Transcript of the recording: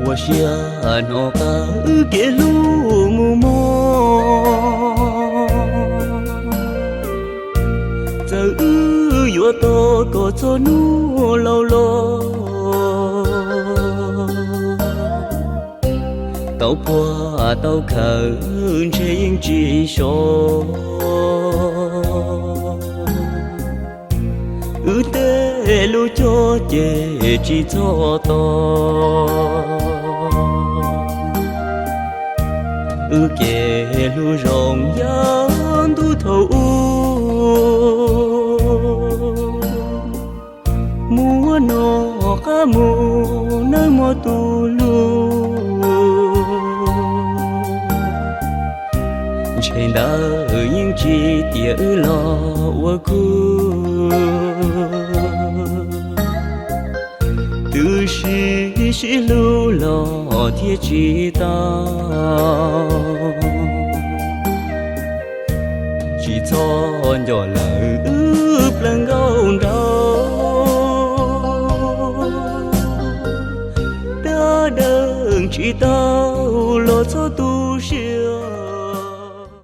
Ua siab hnov qab wb kev hlub mus mog, txawm wb yuav tos kom txog hnub laus los, tau puag tau khawm ntshe yeej tsis so. Wb tej lub cuab ces tsis txhob tos, wb kev hlub zoo yam ntuj thaum ub. Muab noj qab mus nawb mog tus hlub, ntshe ntawd yeej tsis tiav wb los ua khub, twb sib sib hlub los thiaj tsis tau. Tsis txhob nco lawm wb plaub nkauj nraug,